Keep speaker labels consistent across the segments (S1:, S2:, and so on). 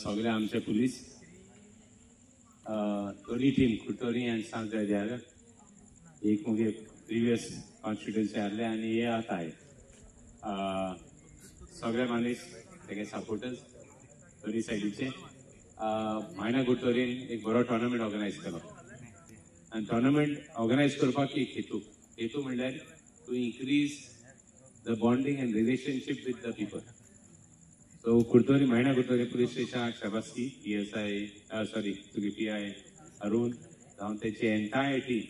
S1: सगळे आमचे पुलीस दोन्ही टीम कुडतरी आनी सांतेर एक मुगे प्रिवियस कॉन्स्टिट्युएन्सी आहले आनी हे आतां आहे. सगळे मनीस तेगे सपोर्टर्स दोन्ही सायडीचे. मायणा कुडतरीन एक बरो टोर्नामेंट ऑर्गनायज केलो आनी टोर्नामेंट ऑर्गनायज करपाक एक हेतू हेतू म्हणल्यार to increase the bonding and relationship with the people. So Curtorim, Maina Curtorim police स्टेशनाक शाबासकी PSI sorry तुगे PI Arun जावन तेची एंटायर टीम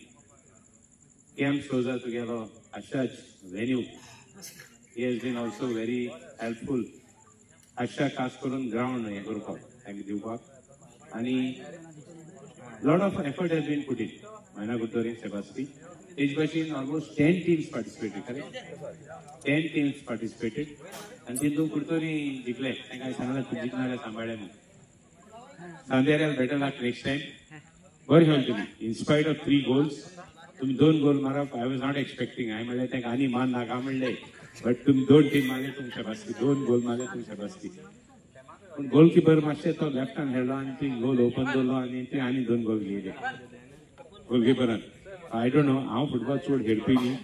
S1: कॅम्प सोजा तुगेलो आशाच venue he has been also very helpful. आशा खास करून ग्रावंड हें करपाक तांकां दिवपाक आनी lot of effort has been put in. Maina Curtorim शाबासकी. तेज भाशेन almost 10 teams participated, correct? 10 teams participated आनी तितून कुडतरी जिखले. तांकां सांगलें तूं जिखना जाल्यार सांबाळ्ळे म्हणून. सांतेराक बेटर लक नेक्स्ट टायम. बरें खेळ्ळे तुमी इन स्पायट ऑफ 3 गोल्स. तुमी 2 गोल मारप I was not expecting. हांवें म्हणलें तांकां आनी मान नाका म्हणलें, बट तुमी 2 टीम मारले तुमी शाबासकी, 2 गोल मारले तुमी शाबासकी. पूण गोलकिपर मातशें तो लेफ्टान खेळ्ळो आनी ती गोल ओपन दवरलो आनी ते आनी 2 गोल घेयले गोलकिपरान. I don't know, हांव फुटबॉल चड खेळपी न्ही,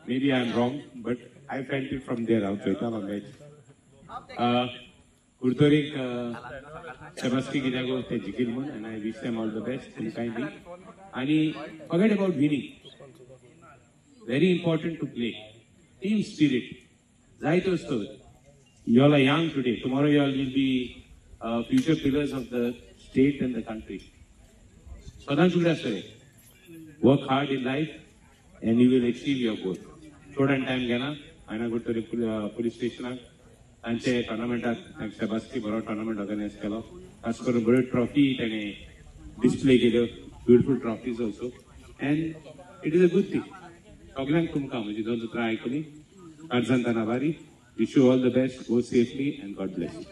S1: maybe I am wrong, but I felt it from there. हांव चोयतालो मॅच. कुडतरीक शाबासकी कित्याक ते जिखील म्हूण आनी I wish them all the best तुमकांय बी. आनी forget about winning, very important to play team spirit जायत वस्तू. You all are young today, tomorrow you all will be future pillars of the state and the country. सदांच उगडास आसतलें, work hard in life and you will achieve your goal. चोड time घेना. मायणा Curtorim police स्टेशनाक तांचे टोर्नामेंटाक शाबासकी, बरो टोर्नामेंट ऑर्गनायज केलो. खास करून बऱ्यो ट्रॉफी ताणें डिस्प्ले केल्यो, beautiful trophies also, and it is a good thing. सगल्यांक तुमकां म्हजी 2 उतरां आयकली काळजान आभारी. Wish you all the best, go safely and God bless you.